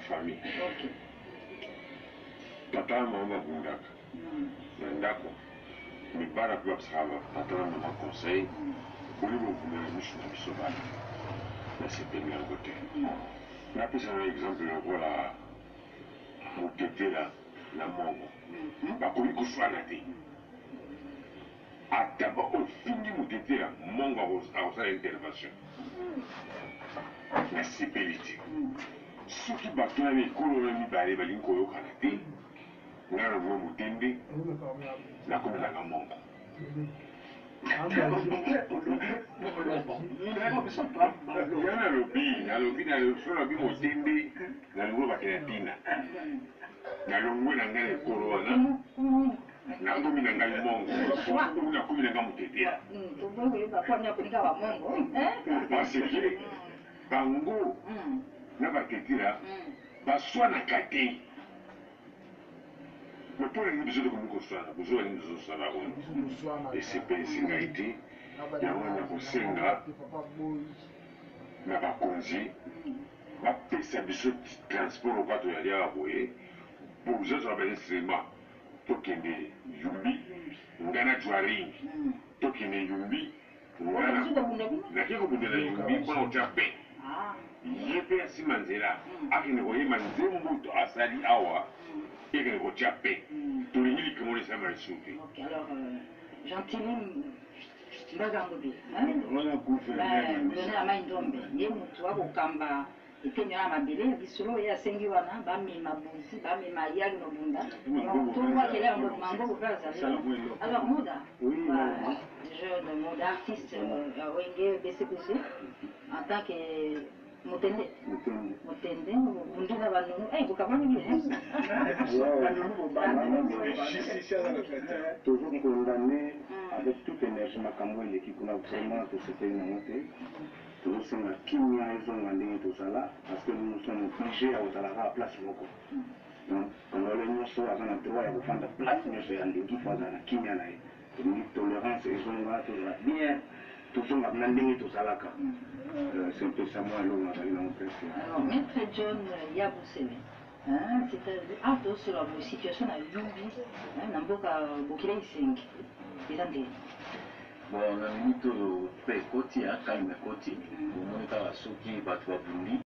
Famille. Tata na mama babundaka na ndako, mais bana mpe bapesaka tata na mama conseil, boni bobunda na misu na biso bana. Nasepeli yango te. Napesa na exemple lokola Mutetela na Mongo bakoki koswana te. Ata ba ofingi Mutetela, Mongo akosala intervention. Nasepeli te. Soki bato wana ekolo wana mibale balingi koyokana te, ngai na Motende nakomi nanga Mongo. Nga nalobi, nalobi, nalobi, nalobi Motende, nalingi olobaka na ntina. Nalongwe na ngai na ekolo wana, nakomi na ngai Mongo, ou nakomi na ngai Mutetela. Parce que bango na Batetela baswanaka te. Mais pona nini biso tokomi koswana? Bozoba nini tozosala oyo esepelisi ngai te. Yango wana nakosenga na bakonzi bapesa biso transport lokola toyali awa boye, bozo azwa ba instrument tokende Yumbi, ngai na Djoaring tokende Yumbi. Nake kobunda na Yumbi mpona kotya paix. Ye mpe asima nzela akende koyemba nzembo to asali awa, ye akende kotya paix. Tolingi likambo wana esalama lisusu te. Ok, alors Gentiny Mbaza Ngobila, Wana gouverneur na biso. Gouverneur ya Mai Ndombe, ye mutu akokamba eteni wana mabele lisolo ye asengi wana bamema buzi bamema yali mobunda tobwakela yango mangobo mpe azali. Alors Moda, jeune Moda, artiste ya Wenge BCBG, en tant que Motende, Motende obundu na banunu bokamani bien. Toujours condamné avec toute énergie makambo eleki kuna. Vraiment tosepeli nango te. Tozosenga kimia ezonga ndenge tozala, parce que nous sommes obligés ya kozala kaka place moko. Donc Congolais nyonso aza na droit ya kofanda place nyonso ya ndenge, faut azala na kimia na ye. Tolingi tolérance ezonga, tozala bien, tozonga na ndenge tozalaka. C'est un peu ça moi eloko nazali nango presque. Alors Maître John Yabusele, hein, c'est-à-dire ah tosolola boye, situation na Yumbi, hein, na mboka Bokila Isengi eza ndenge? Bon, na minute oyo mpe ekoti, calme ekoti. Bomoni kaka soki bato babundi.